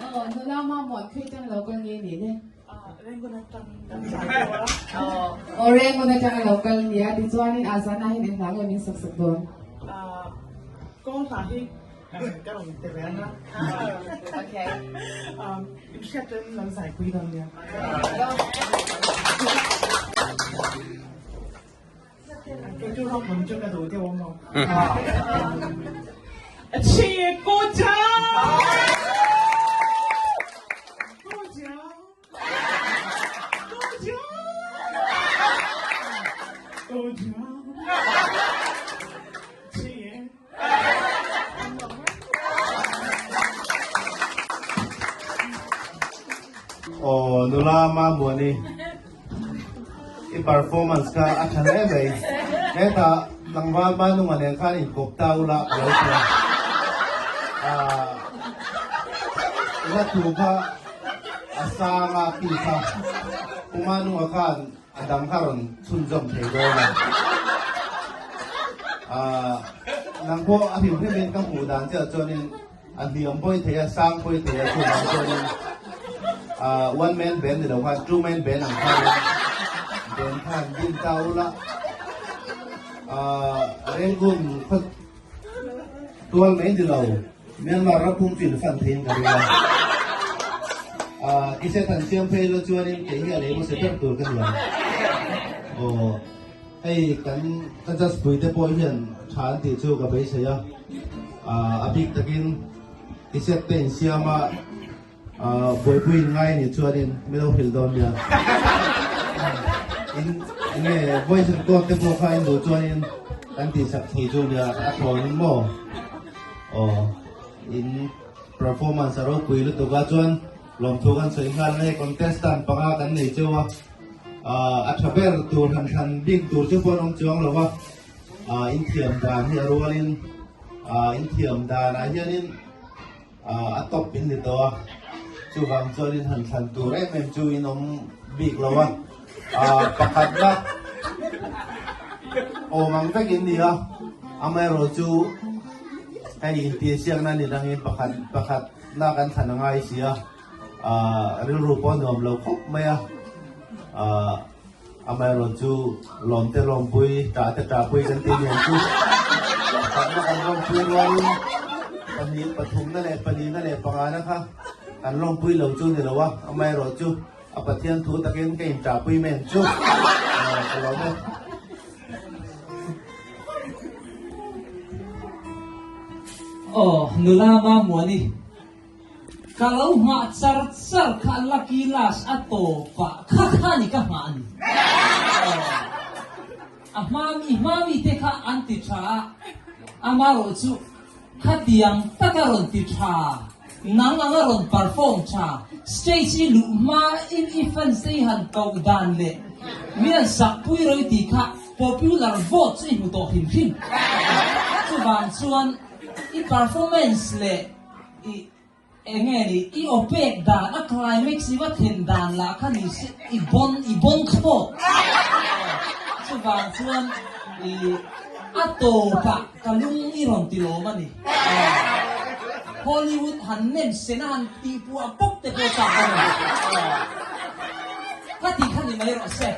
Aw, nula mamawh an khawi tang lo kal nge ni le? Rangoon atang kan zai dawn a. Aw, Rangoon atang a lo kal nia. Tichuanin a zanah hian eng hla nge min sak sak dawn? Kawl hla hi ka rawn ti ve ang a. Okay. In hriat chuan lo zai pui dawn nia. Kei chu rock lam chu ka duh deuh ang maw? Chhia ko cha! Ko cha! Ko cha! Ko cha! Chhia! Aw nula Mamuani i performance kha a tha hle mai. Hetah tlangval Manunga nen khan inkawp ta ula ka lo tia. Ah ila thu kha a sang a ti kha Pu Manunga khan A dang kha rawn chhunzawm thei dawn a. Aaa nang pawh a hlim hlimin ka hmuh dan chiah chuanin a hliam pawi thei a, sang pawi thei a chuvang chuanin aaa one man band ni lo khan two man band ang khanin band khan din ta ula. Aaa Rangoon khaw tual mai ni lo Myanmar ram phung chu in fan theiin ka ring a. Aaa i set han siam phei lo chuanin kei hi a lei hmasa ber tur ka ni ang. Aw hei kan ka judge pui te pawh hian tha an tih chu ka beisei a. Aaa a bik takin i set te in siam a aaa buaipui in ngai anih chuanin min lo hrilh dawn nia. In enge voice record te pawh kha in duh chuanin kan tihsak thei chu nia a thawn maw. Aw, in performance a ropui lutuk a chuan lawmthu kan sawi nghal nge contestant panga kan nei cheu a, ah a tha ber tur han thlan bik tur chu pawh an awm chuang lo va, ah in thiam dan hi a rualin ah in thiam danah hianin ah a top in ni tawh a, chuvang chuanin han thlan tur em em chu in awm bik lo a, ah pakhatna awm ang vek in ni a, amaherawh chu hei intihsiakna ni dangin pakhat pakhat na kan thlan a ngai si a, ah rilru pawh a nuam lo khawp mai a, ah amaherawh chu lawmte lawmpui tah te tahpui kan tih nen chu pakhatna kan lawmpui rualin pahnih pathumna leh palina leh pangana kha kan lawmpui lo chu ni lo a, amaherawh chu. A Pathian thu takin ka inṭahpui mai ang chu. Ka lawm e. Aw, nula Mamuani, ka lo nghah char char kha Lucky Last a tawp ah kha kha ni ka nghah a ni. Aw, a hma mi hma mi te kha an ti tha a, amarawh chu Khatiang taka rawn ti tha, nang anga rawn perform tha, stage i luh hma in i fans te i han koh dan leh mi an sak pui ro i tih kha popular vote chu i hmu tawh hrim hrim. Chuvang chuan i performance leh i eng nge ni i aw pek dan a climax i va thlen dan lah kha ni se i bon i bon thlawt. Chuvang chuan i a tawpah ka lung i rawn ti lawm a ni. Hollywood han nem sen a han tihpuah pawp te pawh chak a ni. Ka tih kha ni mai rawh se.